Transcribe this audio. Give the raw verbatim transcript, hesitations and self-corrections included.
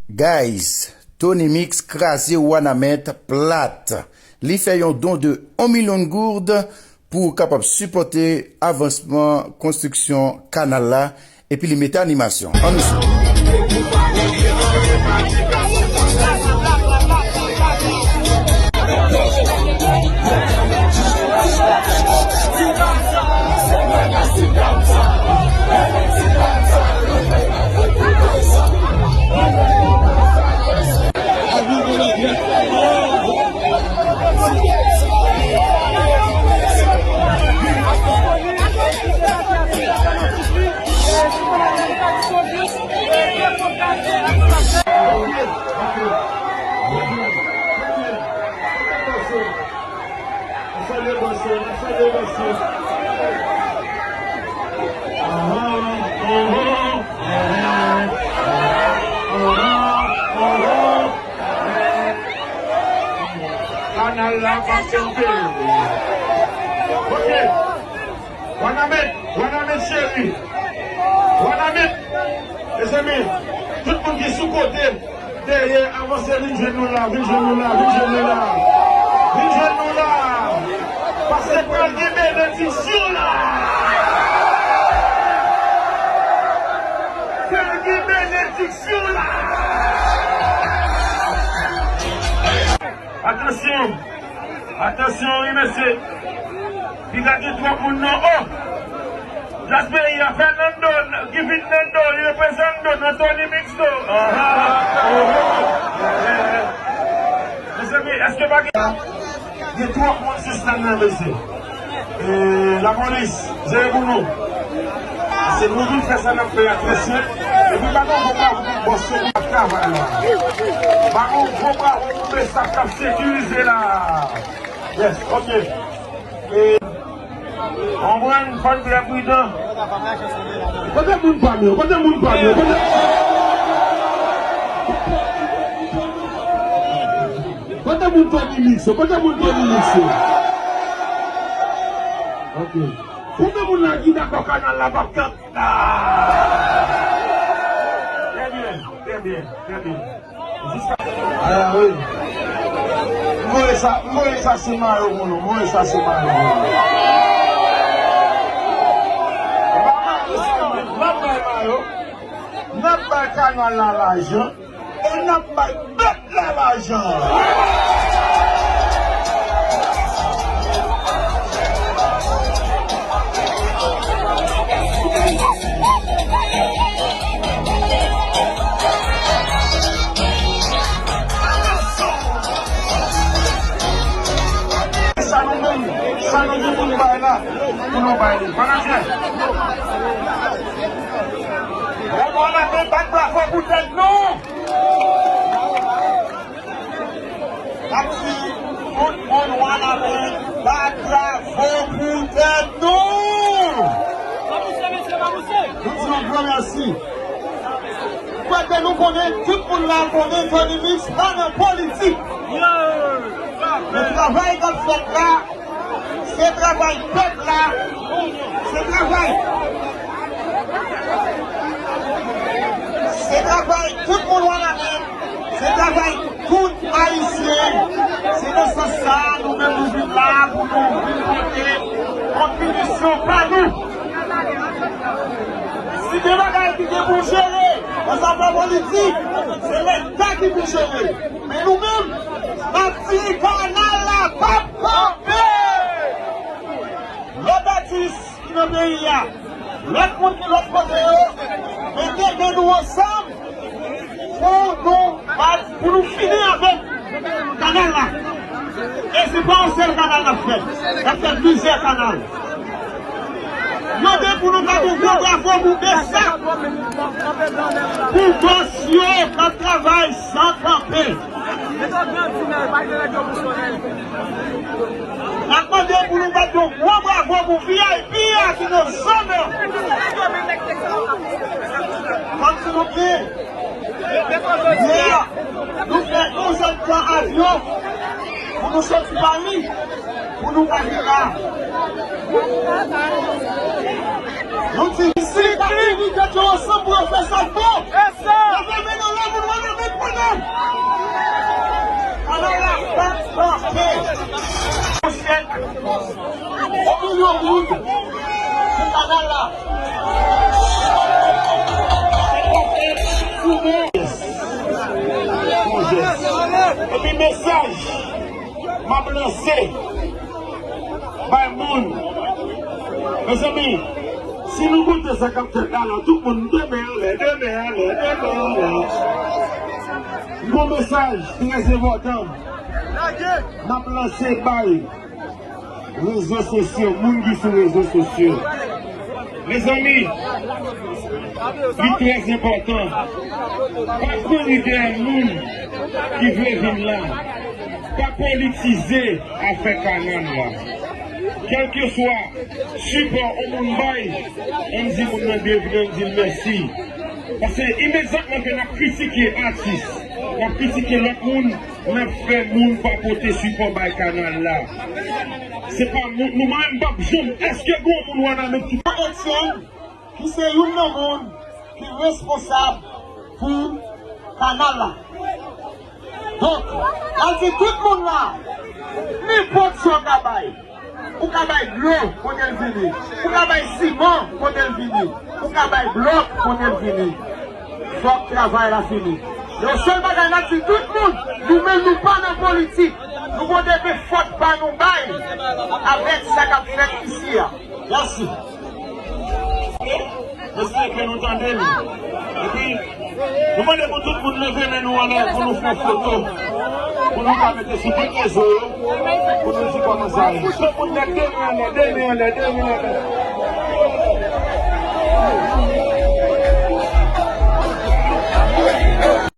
Guys, Tony Mix kraze Wanament plat. Li fè yon don de yon milyon goud pou w kapab sipòte avansman konstriksyon kanal la, epi li mete animasyon. Ann nou swiv. Kanal la pa kanpe. Ok. Wanament, Wanament cheri. Wanament. Mezanmi, tout moun ki sou kote, dèyè, avanse, vin jwenn nou la, vin jwenn nou la, vin jwenn nou la. Vin jwenn nou la. Paske pral gen benediksyon la. Pral gen benediksyon la. Atansyon! Atansyon, wi, mesye! Piga gen twòp moun nan, o! Jazz peyi a, Fernando, Givin Nando, li reprezanto nan Tony Mix tou. Aha! Oho! Mezanmi, èske pa gen. Gen twòp moun sou sèn nan, mesye. E, lapolis, jere pou nou. Se nou vin fè sa n ap fè a, trè senp. Epi, pa gen gwo bravo pou bòs yo k ap travay la. Pa gen gwo bravo pou besap k ap sekirize la. Yes, ok. E, konprann, fò n trè pridan. Kote moun pa m yo? Kote moun pa m yo? Kote Kote moun Tony Mix yo? Kote moun Tony Mix yo? Ok. Konbyen moun la ki dakò kanal la p ap kanpe? Ah! Trè byen, trè byen, trè byen. Jiska. Ah, wi. M voye sa, m voye sa se mayo pou nou. M voye sa se mayo pou nou. N ap bay mayo. N ap bay kanal la lajan. E n ap bay pèp la lajan. Sa nou menm, sa nou gen pou n bay la, pou nou bay li. Pandan Lè nou ann ap bat bravo pou tèt nou. N ap di, tout moun Wanament, bat bravo pou tèt nou. Nou di yon gran mèsi. Paske nou konnen tout moun la konnen Tony Mix pa nan politik. Men travay k ap fèt la, se travay pèp la. Se travay. Se travay tout moun Wanament. Se travay tout Ayisyen. Se nan sans sa a nou menm nou vin la pou nou vin pote kontribisyon pa nou. Si gen bagay ki gen pou jere nan zafè politik, se Leta ki pou jere. Men nou menm, n ap di kanal la p ap kanpe! Lòt atis ki nan peyi a, lòt moun ki lòt kote yo, mete men nou ansanm pou nou bat, pou nou fini avèk kanal la. E se pa yon sèl kanal n ap fè. N ap fè plizyè kanal. Mande pou nou bat yon gwo bravo pou BSAP, pou bòs yo k ap travay san kanpe. N ap mande pou nou bat yon gwo bravo pou V I P a ki nan zòn nan. Kòmsi nou gen, yè, nou fè yon jèn pran avyon pou nou soti Pari, pou nou rive la. Nou di, si pa vini tèt yo ansanm pou yo fè sa k bon, leve men nou la pou nou antre. On milyon goud pou kanal la. Epi mesaj m ap lanse bay moun. Mezanmi, si nou koute sa k ap fèt la, la, tout moun, de men anlè, de men anlè, de men anlè. Yon mesaj trè enpòtan m ap lanse bay rezo sosyo, moun ki sou rezo sosyo. Mezanmi, li trè enpòtan. Pa kouri dèyè moun ki vle vin la. Pa politize afè kanal la. Kèlkeswa sipò yon moun bay, ann di moun nan byenvini, ann di l mèsi. Paske imedyatman ke n ap kritike atis, n ap kritike lòt moun, n ap fè moun pa pote sipò bay kanal la. Se pa moun, nou menm p ap janm, èske gen yon moun Wanament ki Etienne, ki se youn nan moun ki responsab pou kanal la. Donk, n ap di tout moun la, nenpòt sa w ka bay, ou ka bay dlo kote l vini, ou ka bay siman kote l vini, ou ka bay blòk kote l vini. Fòk travay la fini. Yon sèl bagay n ap di tout moun, nou menm nou pa nan politik, nou gon demen fòt pa nou bay avèk sa k ap fèt isi a. Mèsi. Mesye, ke nou tande l. Epi, nou mande pou tout moun leve men nou anlè pou nou fè foto. Pou nou ka mete sou tout rezo yo. Pou nou di kòman sa ye. Tout moun met de men anlè, de men anlè, de men anlè.